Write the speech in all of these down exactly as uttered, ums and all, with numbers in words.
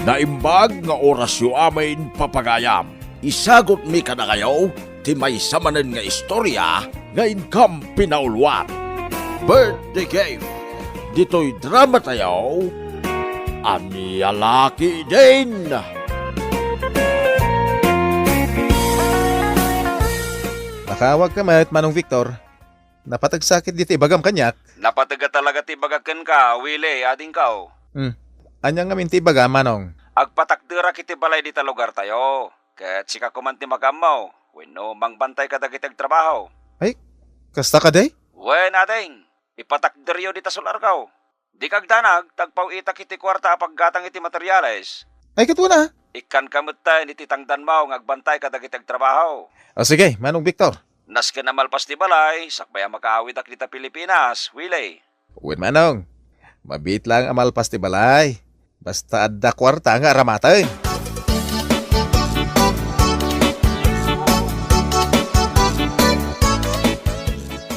Naimbag nga orasyo amin, papagayam. Isagutmi kadakayo ti maysa manen nga istoria nga inkam pinauluan. Birthday Cave. Ditoy dramatayo, Ania La Ketdin. Nakaawagka met, Manong Victor. Napateg sakit ditoy ibagam kaniak. Napateg a talaga ti ibagak kenka, Willie, adingko. Hmm. Ania ngamin ti ibagam, Manong? Agpatakderak iti balay dita lugartayo. Ket sika koman ti makaammo wenno mangbantay kadagiti agtrabaho. Ay, kasta kadi? Wen, ading, ipatakderyo dita solarko. Dika agdanag ta agpaw-itak iti kuarta a paggatang iti materiales. Ay, ket wen a. Ikkanka metten iti tangdanmo nga agbantay kadagiti agtrabaho. O sige, Manong Victor. Nasken a malpas ti balay, sakbay a makaawidak dita Pilipinas, Willie. Wen, Manong. Mabiit laeng a malpas ti balay. Basta adda kuarta nga aramateng.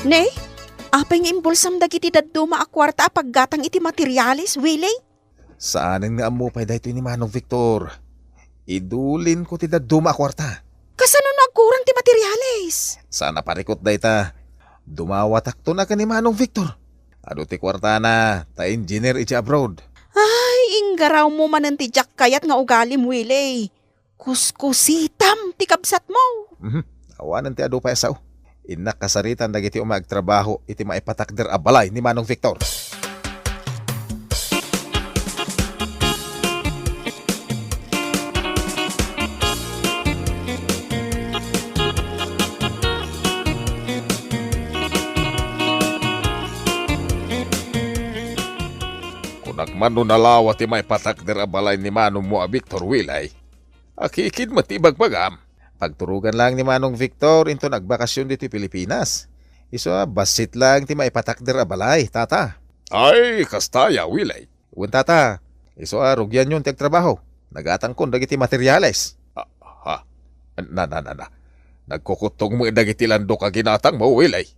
Ne, apay nga imbulsam dagiti dadduma a kuarta a paggatang iti materiales, Willie? Saanen nga ammo pay daytoy ni Manong Victor. Idulinko ti dadduma a kuarta. Kasano no agkurang ti materiales? Saan a parikut dayta. Dumawatakton a ken ni Manong Victor. Adu ti kuartana, ta engineer idiay abroad. Ay, inggarawmo manen ti diak kayat nga ugalim, Willie. Kuskusitam ti kabsatmo. Mhm. Awanen ti adu pay a sao. Innak kasaritan dagiti umay agtrabaho iti maipatakder a balay ni Manong Victor. Kunak man no nalawa ti maipatakder a balay ni manongmo a Victor, Willie. Akikid met ti ibagbagam. Pagturogan laeng ni Manong Victor inton agbakasyon ditoy Pilipinas. Isu a, bassit laeng ti maipatakder a balay, tata. Ay, kasta aya, Willie? Wen, tata. Isu a, rugianyon ti agtrabaho. Nagatangkon dagiti materiales. Ah, ha? Na, na, na, na. Nagkukuttong met dagiti landok a ginatangmo, Willie?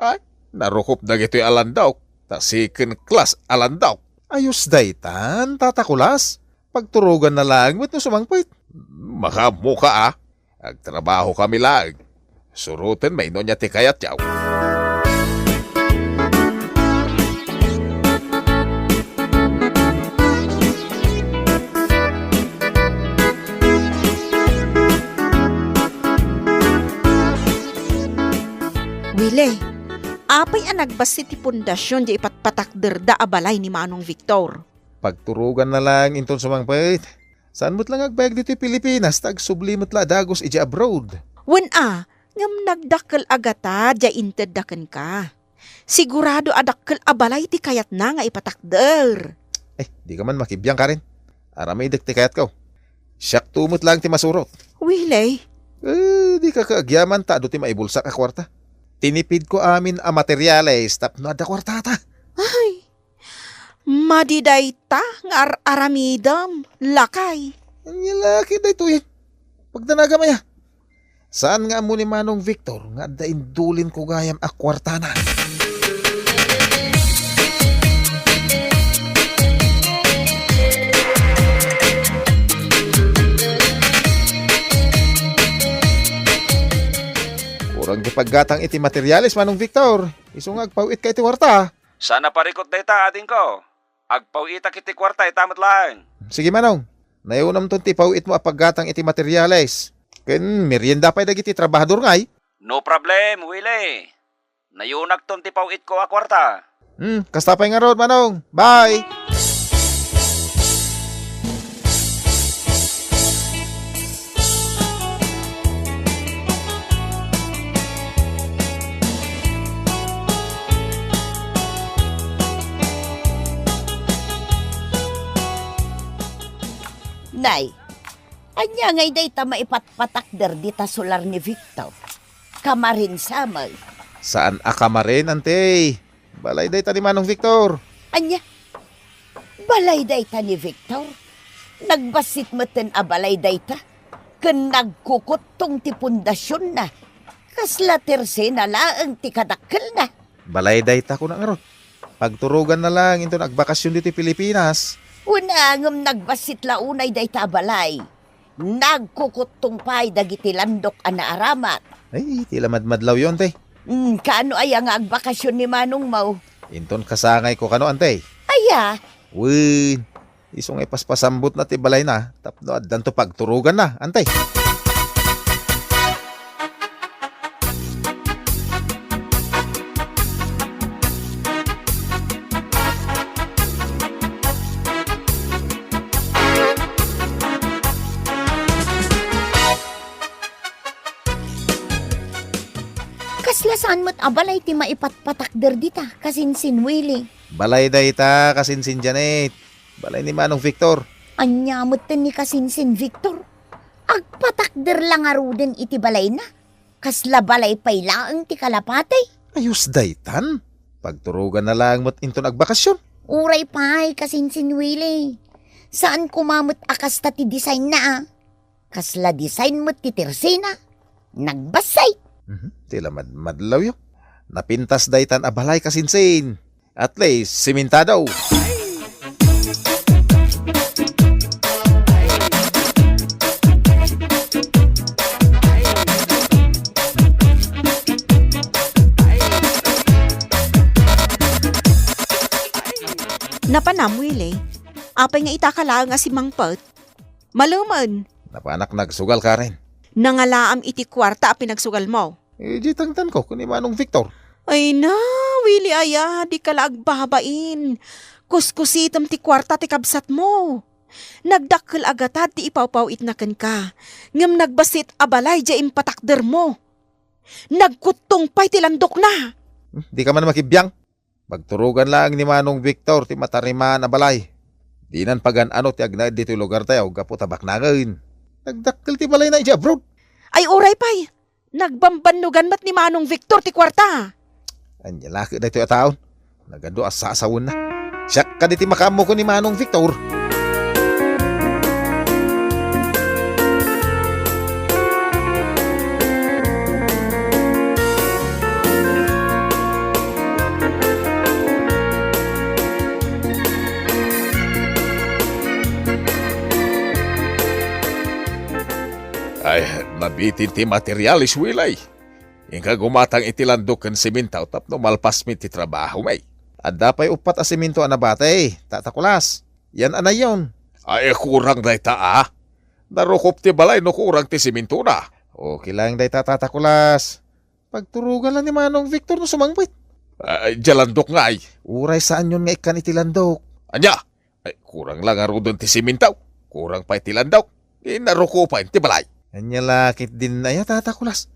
Ay, narukop dagitoy a landok, ta second class a landok. Ayos daytan, Tata Kulas. Pagturoganna laeng met no sumangpet. Makaammoka a. Agtrabahokami laeng. Suroten mayno ania ti kayatyo. Willie, apay a nagbassit ti pundasion diay ipatpatakderda a balay ni Manong Victor? Pagturoganna laeng inton sumangpet. Saan met la nga agbayag ditoy Pilipinas ta agsubli met la a dagus idiay abroad. Wen a, ngem nagdakkel a gata diay intedda kenka. Sigurado a dakkel a balay ti kayatna nga ipatakder. Eh, dika man makibiang, Karen. Aramidek ti kayatko. Siakto met laeng ti masurot. Willie. Eh, dika agyaman ta adu ti maibulsak a kuarta. Tinipidko amin a materiales tapno adda kuartata. Ay, madi dayta nga ar-aramidem, lakay. Ania la ket daytoy? Pagdanagam aya. Saan nga ammo ni Manong Victor nga adda indulinko gayam a kuartana? Kurang ti paggatang iti materiales, Manong Victor. Isu nga agpaw-itka iti kuarta. Saan a parikut dayta, adingko. Agpaw-itak iti kuarta ita met laeng. Sige, Manong. Nayonamton ti paw-itmo a paggatang iti materiales. Ken merienda pay dagiti trabahador ngay. No problem, Willie. Nayonakton ti paw-itko a kuarta. Hmm, kasta pay ngarud, Manong. Bye! Nay, ania ngay dayta maipatpatakder dita solar ni Victor? Kamarin sa met. Saan a kamarin, anti? Balay dayta ni Manong Victor. Ania? Balay dayta ni Victor? Nagbassit metten a balay dayta, ken nagkukuttong ti pundasionna. Kasla tersena laeng ti kadakkelna. Balay dayta, kuna ngarud. Pagturoganna laeng inton agbakasyon ditoy Pilipinas. Wen a, ngem nagbassit la unay dayta a balay. Nagkukuttong pay dagiti landok a naaramat. Ay, ti la madmadlawyo, Ante. Hmm, kaano aya nga agbakasyon ni manongmo? Inton kasangayko kano, Ante. Aya? Wen, isu nga ipaspasambutna ti balayna tapno addanto pagturoganna, Ante. Kasla saan met a balay ti maipatpatakder dita, kasinsin Willie? Balay dayta, kasinsin Janet. Balay ni Manong Victor. Ania metten ni kasinsin Victor? Agpatakder la ngaruden iti balayna? Kasla balay pay laeng ti kalapati? Ayos daytan. Pagturoganna laeng met inton agbakasyon. Uray pay, kasinsin Willie. Saan koma met a kasta ti designna, a? Kasla design met ti tersina. Nagbassit. Mhm, ti la mad-, madlawyo. Napintas daytan a balay, kasinsin. At least, simentado. Napanam, Willie. Apay nga ita ka laeng a simangpet? Malemen. Napanak nagsugal, Karen. Nangalaam iti kuarta a pinagsugalmo. Eh, di tangtanko ken ni Manong Victor. Ay na, Willie aya, dika la agbabain. Kuskusitem ti kuarta ti kabsatmo. Nagdakkel a gatad ti ipawpaw-itna kenka, ngem nagbassit a balay diay impatakdermo. Nagkuttong pay ti landokna. Hmm, di ka man makibiang? Pagturogan laeng ni Manong Victor ti matarimaan a balay. Dinan pagan-ano ti agnaed ditoy lugartayo gapu ta baknangen. Nagdakkel ti balayna idiay abroad. Ay, uray pay! Nagbambannogan met ni Manong Victor ti kuarta. Ania la ket daytoy a taon? Nagadu a sasawenna. Siak kadi ti makaammo ken ni Manong Victor. Ay, nabitin ti materialis, Willie. Inka gumatang iti landok ken siminto tapno malpasmi ti trabahomi. Adda pay uppat a siminto a nabati, Tata Kulas. Yan a nayon. Ay, kurang dayta, a. Narukop ti balay no kurang ti simintona. Okay lang dayta, Tata Kulas. Pagturogan la ni Manong Victor no sumangpet. Ay, diay landok ngay. Uray saanyon nga ikkan iti landok. Ania? Ay, kurang la ngaruden ti siminto. Kurang pay ti landok. Di narukopen ti balay. Ania la ketdin aya, Tata Kulas?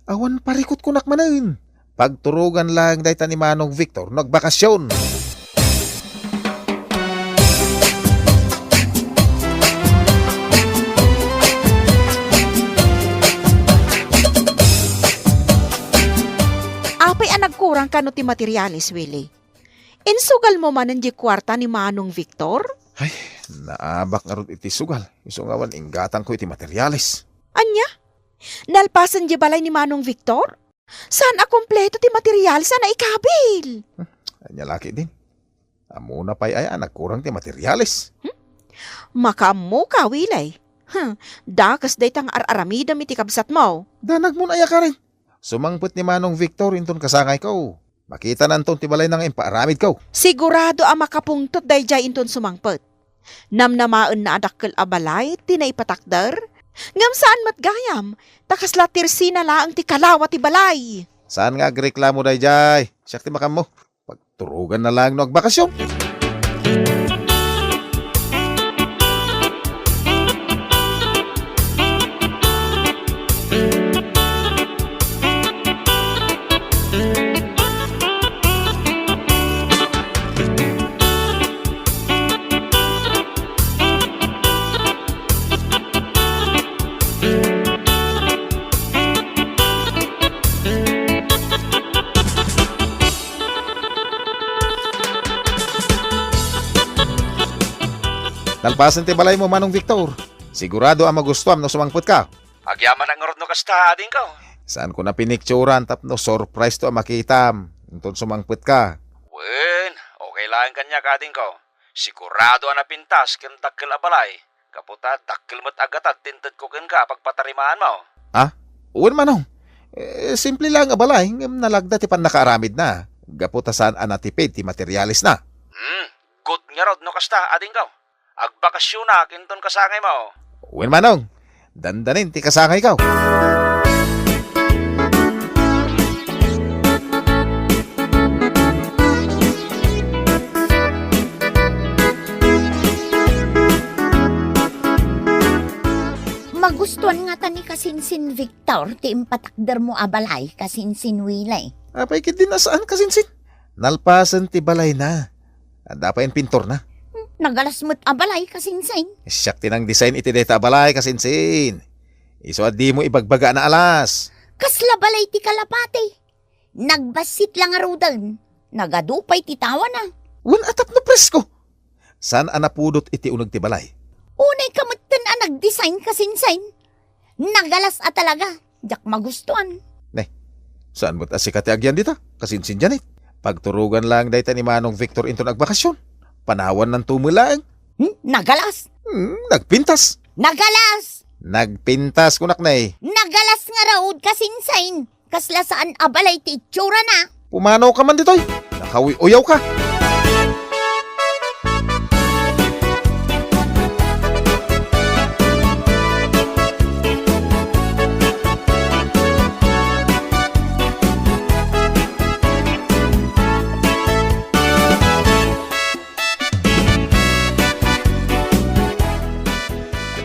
Awan parikutkonak manen. Pagturogan laeng dayta ni Manong Victor no agbakasyon. Apay a nagkurang kano ti materialis, Willie? Insugalmo manen diay kuarta ni Manong Victor? Ay, naabak ngarud iti sugal. Isu nga awan inggatangko iti materialis. Ania? Nalpasen diay balay ni Manong Victor? Saan a kompleto ti materialis a naikabil? Hmm, ania la ketdin? Ammona pay aya a nagkurang ti materialis? Hmm? Makaammoka, Willie. Hmm, dakes dayta nga ar-aramidem iti kabsatmo. Danagmon aya, Karen? Sumangpet ni Manong Victor inton kasangayko. Makitananton ti balayna nga impaaramidko. Sigurado a makapungtot daydiay inton sumangpet. Namnamaenna a dakkel a balay ti naipatakder, ngem saan met gayam, ta kasla tersina laeng ti kalawa ti balay. Saan nga agreklamo daydiay. Siak ti makaammo. Pagturoganna laeng no agbakasyon. Nalpasen ti balaymo, Manong Victor. Sigurado a magustuam no sumangpetka. Agyamanak ngarud no kasta, adingko. Saanko napinikturan tapno surprise to a makitam inton sumangpetka. Wen, okay laeng kaniak, adingko. Sigurado a napintas ken dakkel a balay, gapu ta dakkel met a gatad ti intedko kenka a pagpatarimaanmo. Ah, wen, Manong. Eh, simple laeng a balay, ngem nalagda ti pannakaaramidna, gapu ta saan a natipid ti materialesna. Hmm, good ngarud no kasta, adingko. Agbakasyonak inton kasangaymo. Wen, Manong. Dandanin ti kasangayko. Magustuan ngata ni Kasinsin Victor ti impatakdermo a balay, Kasinsin Willie. Apay ketdin a saan, Kasinsin? Nalpasen ti balayna. Adda pay pinturna. Hmm, nagalas met a balay, Kasinsin. Siak ti nang-design iti dayta a balay, Kasinsin. Isu a dimo ibagbagaana a las. Kasla balay ti kalapati. Nagbassit la ngaruden. Nagadu pay ti tawana. Wen a tapno presko. Saan a napudot iti uneg ti balay. Unayka metten a nag-design, Kasinsin. Nagalas a talaga. Diak magustuan. Ne, saan met a sika ti agyan dita, Kasinsin Janet. Pagturogan laeng dayta ni Manong Victor inton agbakasyon. Panawannanto met laeng. Hmm? Nagalas? Hmm, nagpintas. Nagalas! Nagpintas, kunak, ne. Nagalas ngarud, Kasinsin. Kasla saan a balay ti itsurana. Pumanaw ka man ditoy. Nakauyawka.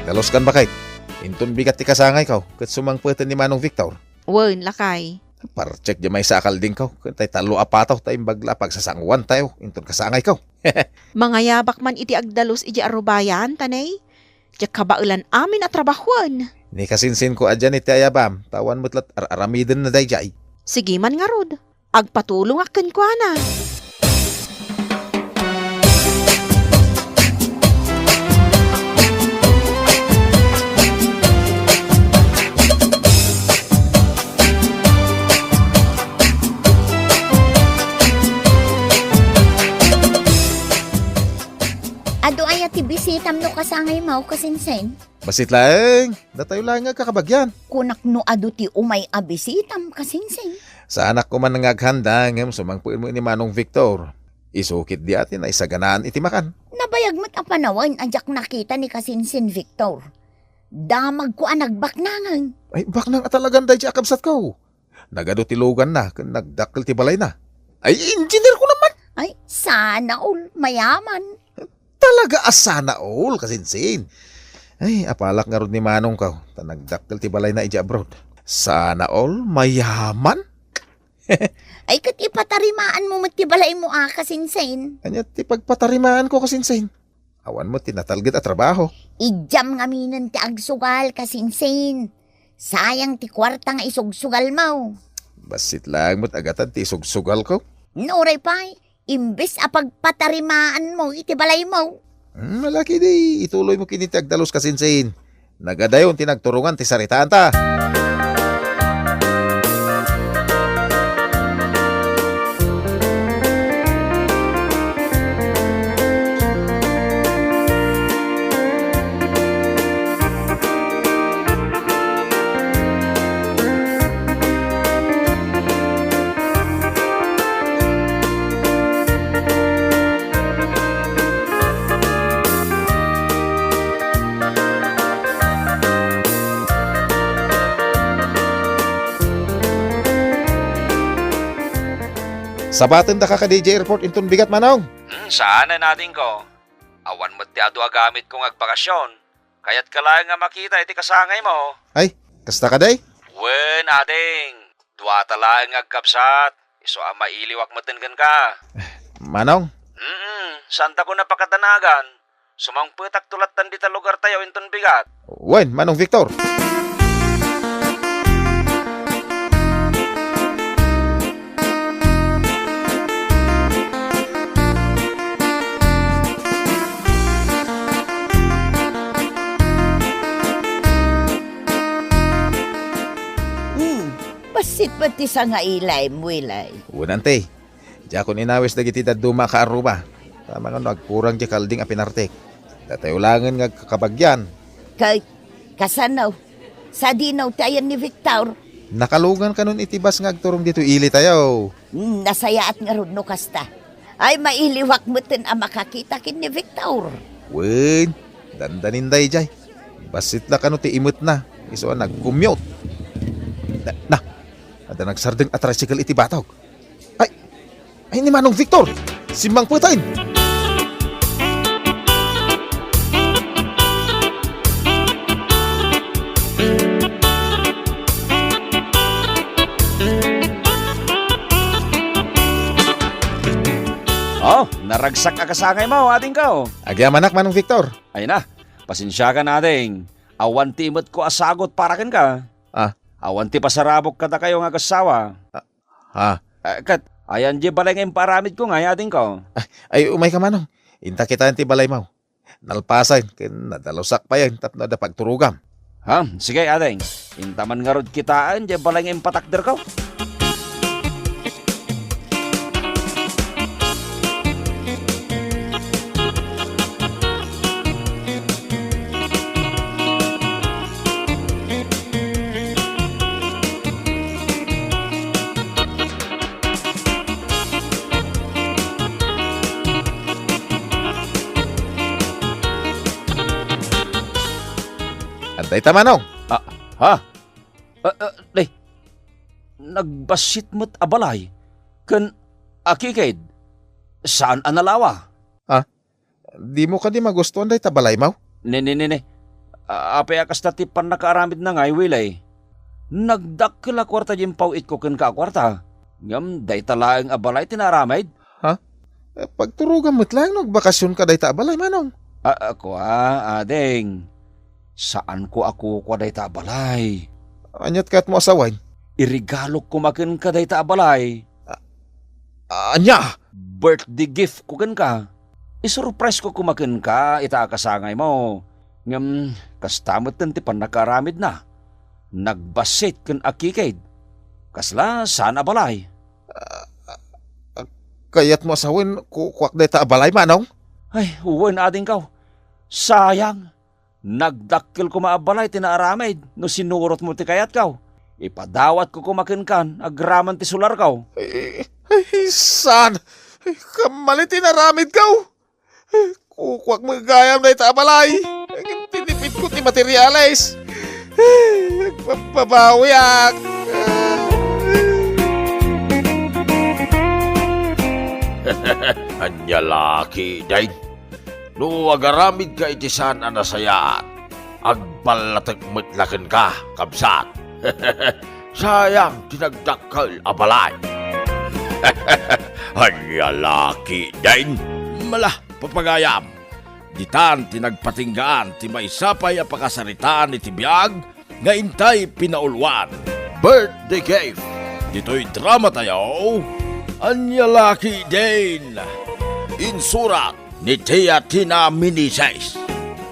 Agdaluskan, baket. Inton bigat ti kasangayko, ket sumangpeten ni Manong Victor. Wen, lakay. Partek diay maysa a kaldingko, ken tay tallo a pataw ta imbag la a pagsasangoantayo inton kasangayko. Mangayabak man iti agdalus idiay arubayan, ta ne, diak kabaelan amin a trabahoen. Ni Kasinsinko a Janet ti ayabam, ta awan met la ar-aramidenna daydiay. Sige man ngarud. Agpatulongak kenkuana. Adu aya ti bisitam no kasangaymo, Kasinsin? Bassit laeng, datayo laeng nga agkakabagyan. Kunak no adu ti umay a bisitam, Kasinsin. Saanak koman nga aghanda, ngem sumangpet met ni Manong Victor. Isu ketdi a ti naisaganaan iti makan. Nabayag met a panawen a diak nakita ni Kasinsin Victor. Damagko a nagbaknangen. Ay, baknang a talagan daydiay a kabsatko. Nagadu ti luganna ken nagdakkel ti balayna. Ay, engineer ko naman! Ay, sana all, mayaman. Talaga a sana all, Kasinsin. Ay, apalak ngarud ni Manongko, ta nagdakkel ti balayna idiay abroad. Sana all, mayaman? Ay, ket ipatarimaanmo met ti balaymo a, Kasinsin. Ania ti pagpatarimaanko, Kasinsin? Awan met ti natalged a trabaho. Idiam ngaminen ti agsugal, Kasinsin. Sayang ti kuarta nga isugsugalmo. Bassit laeng met a gatad ti isugsugalko. Nuray pay, imbes a pagpatarimaanmo iti balaymo. Hmm, malaki di, ituloymo ketdi ti agdalus, Kasinsin. Nagadayon ti nagturongan ti saritaanta. Sabatendaka kadi idiay airport inton bigat, Manong? Hmm, saanen, adingko. Awan met ti adu a gamitko nga agbakasyon. Kayatka laeng nga makita iti kasangaymo. Ay, kasta kadi? Wen, ading. Duata laeng nga agkabsat. Isu a mailiwak metten kenka. Manong? Mm, saantakon a pakadanagan. Sumangpetakto lattan dita lugartayo inton bigat. Wen, Manong Victor. Hmm, bassit met ti sangailaymo, Wilay. Wen, Ante. Diakon inawis dagiti dadduma a kaarruba. Amangan no agkurang diay kalding a pinartek. Datayo laengen nga agkakabagian. Kay, kasano? Sadino ti ayan ni Victor? Nakalugan kanon iti bus nga agturong ditoy ilitayo. Hmm, nasayaat ngarud no kasta. Ay, mailiwak metten a makakita ken ni Victor. Wen, dandanin daydiay. Bassit la kano ti imetna, isu a nagkumyot. Na, na, adda nagsardeng a tricycle iti batog. Ay, ay, ni Manong Victor! Simmangpeten! Oh, naragsak a kasangaymo, adingko. Agyamanak, Manong Victor. Ay na, pasensiakan, ading. Awan ti imetko a sagut para kenka. Ah. Awan ti pasarabok kadakayo nga agassawa. Ah, ha? Eh, ket, ayan diay balay nga impaaramidko ngay, adingko? Ay, umayka, Manong. Inta kitaen ti balaymo. Nalpasen ken nadalusak payen tapno adda pagturogam. Ha? Sige, ading. Inta man ngarud kitaen diay balay nga impatakderko. Adda ita, Manong. Ah, ha? Ah, ah, day, nagbassit met a balay ken akikid. Saan a nalawa? Ah, dimo kadi magustuan dayta balaymo? Ne, ne, ne, ne. A-, apay a kasta ti pannakaaramidna ngay, Willie? Nagdakkel a kuarta diay impaw-itko kenka a kuarta. Ngem dayta laeng a balay ti naaramid? Ha? Eh, pagturogam met laeng no agbakasionka dayta a balay, Manong. Ah, ah, kua, ading. Saanko a kukua dayta a balay. Aniat kayatmo a sawen? Iregalok koma kenka dayta a balay. Ah, ania? Birthday gift ko kenka. Isurprise ko koma kenka ita a kasangaymo. Ngem, kasta metten ti pannakaaramidna. Nagbassit ken akikid. Kasla saan a balay. Ah, ah, kayatmo a sawen, ku-, kuak dayta a balay, Manong? Ay, wen, adingko. Sayang. Nagdakkel koma a balay ti naaramid no sinurotmo ti kayatko. Ipadawatko koma kenkan agraman ti solarko. Ay, ay, saan? Ay, kammali ti naaramidko. Kukuak met gayam dayta a balay. Ngem tinipidko ti materiales. Ay, agbababawiak. Ania la ketdin? No agaramidka iti saan a nasayaat, agballatek met la kenka, kabsat. Sayang ti nagdakkel a balay. Ania la ketdin? Mala, papagayam. Ditan ti nagpatinggaan ti maysa pay a pakasaritaan iti biag nga intay pinauluan. Birthday Gift. Ditoy dramatayo, Ania la ketdin? Insurat ni Tia Tina Meneses.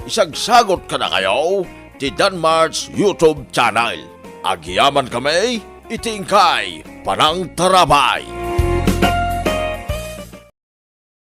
Isagsagot kadakayo ti Danmart's YouTube channel. Agyamankami iti inkay panangtarabay.